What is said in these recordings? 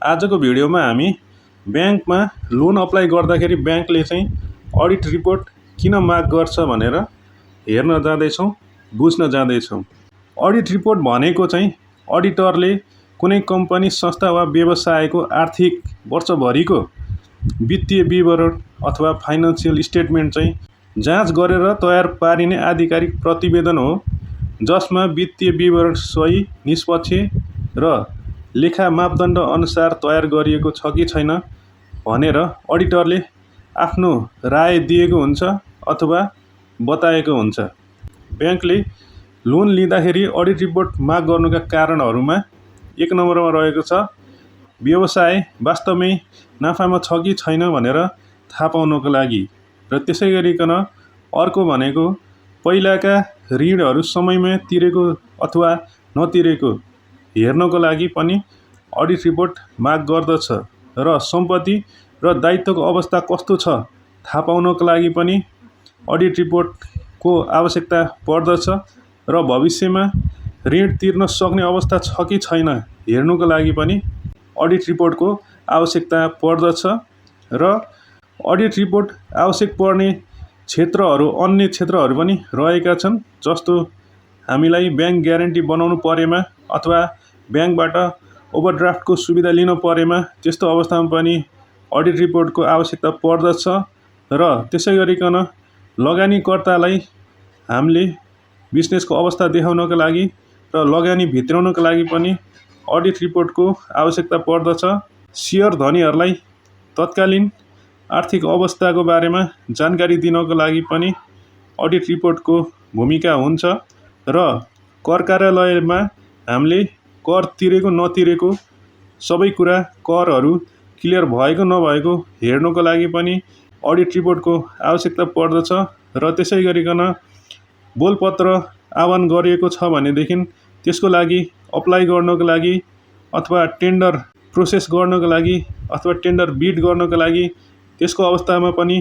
आजको भिडियोमा हामी ब्याङ्कमा लोन अप्लाई गर्दाखेरि ब्याङ्कले चाहिँ अडिट रिपोर्ट किन माग गर्छ भनेर हेर्न जाँदैछौँ, बुझ्न जाँदैछौँ। अडिट रिपोर्ट भनेको चाहिँ अडिटरले कुनै कम्पनी, संस्था वा व्यवसायको आर्थिक वर्षभरिको वित्तीय विवरण अथवा फाइनान्सियल स्टेटमेन्ट चाहिँ जाँच गरेर तयार पारिने आधिकारिक प्रतिवेदन हो, जसमा वित्तीय विवरण सही, निष्पक्ष र लेखा मापदण्ड अनुसार तयार गरिएको छ कि छैन भनेर अडिटरले आफ्नो राय दिएको हुन्छ अथवा बताएको हुन्छ। ब्याङ्कले लोन लिँदाखेरि अडिट रिपोर्ट माग गर्नुका कारणहरूमा 1 नम्बरमा रहेको छ व्यवसाय वास्तवमै नाफामा छ कि छैन भनेर थाहा पाउनको लागि, र त्यसै गरिकन अर्को भनेको पहिलाका ऋणहरू समयमा तिरेको अथवा नतिरेको हेर्नको लागि पनि अडिट रिपोर्ट माग गर्दछ, र सम्पत्ति र दायित्वको अवस्था कस्तो छ थाहा पाउनको लागि पनि अडिट रिपोर्टको आवश्यकता पर्दछ, र भविष्यमा ऋण तिर्न सक्ने अवस्था छ कि छैन हेर्नुको लागि पनि अडिट रिपोर्टको आवश्यकता पर्दछ। र अडिट रिपोर्ट आवश्यक पर्ने क्षेत्रहरू अन्य क्षेत्रहरू पनि रहेका छन्, जस्तो हामीलाई ब्याङ्क ग्यारेन्टी बनाउनु परेमा अथवा ब्याङ्कबाट ओभरड्राफ्टको सुविधा लिन परेमा त्यस्तो अवस्थामा पनि अडिट रिपोर्टको आवश्यकता पर्दछ। र त्यसै गरिकन लगानीकर्तालाई हामीले बिजनेसको अवस्था देखाउनको लागि र लगानी भित्राउनको लागि पनि अडिट रिपोर्टको आवश्यकता पर्दछ। सेयर धनीहरूलाई तत्कालीन आर्थिक अवस्थाको बारेमा जानकारी दिनको लागि पनि अडिट रिपोर्टको भूमिका हुन्छ, र कर कार्यालयमा हामीले कर तिरेको नतिरेको सबै कुरा, करहरू क्लियर भएको नभएको हेर्नुको लागि पनि अडिट रिपोर्टको आवश्यकता पर्दछ। र त्यसै गरिकन बोलपत्र आह्वान गरिएको छ भनेदेखि त्यसको लागि अप्लाई गर्नको लागि अथवा टेन्डर प्रोसेस गर्नको लागि अथवा टेन्डर बिड गर्नको लागि त्यसको अवस्थामा पनि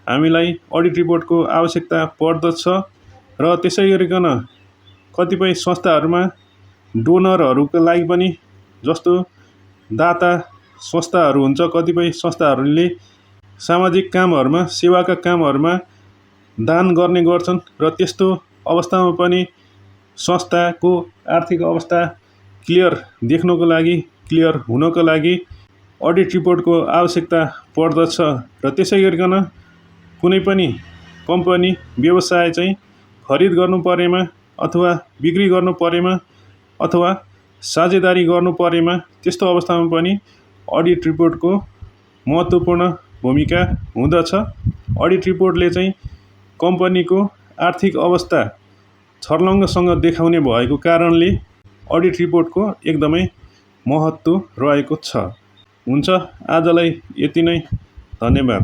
हामीलाई अडिट रिपोर्टको आवश्यकता पर्दछ। र त्यसै गरिकन कतिपय संस्थाहरूमा डोनरहरूको लागि पनि, जस्तो दाता संस्थाहरू हुन्छ, कतिपय संस्थाहरूले सामाजिक कामहरूमा, सेवाका कामहरूमा दान गर्ने गर्छन्, र त्यस्तो अवस्थामा पनि संस्थाको आर्थिक अवस्था क्लियर देख्नको लागि, क्लियर हुनको लागि अडिट रिपोर्टको आवश्यकता पर्दछ। र त्यसै गरिकन कुनै पनि कम्पनी, व्यवसाय चाहिँ खरिद गर्नु परेमा अथवा बिक्री गर्नु परेमा अथवा साझेदारी गर्नु परेमा त्यस्तो अवस्थामा पनि अडिट रिपोर्टको महत्त्वपूर्ण भूमिका हुँदछ। अडिट रिपोर्टले चाहिँ कम्पनीको आर्थिक अवस्था छर्लङ्गसँग देखाउने भएको कारणले अडिट रिपोर्टको एकदमै महत्त्व रहेको छ। हुन्छ, आजलाई यति नै, धन्यवाद।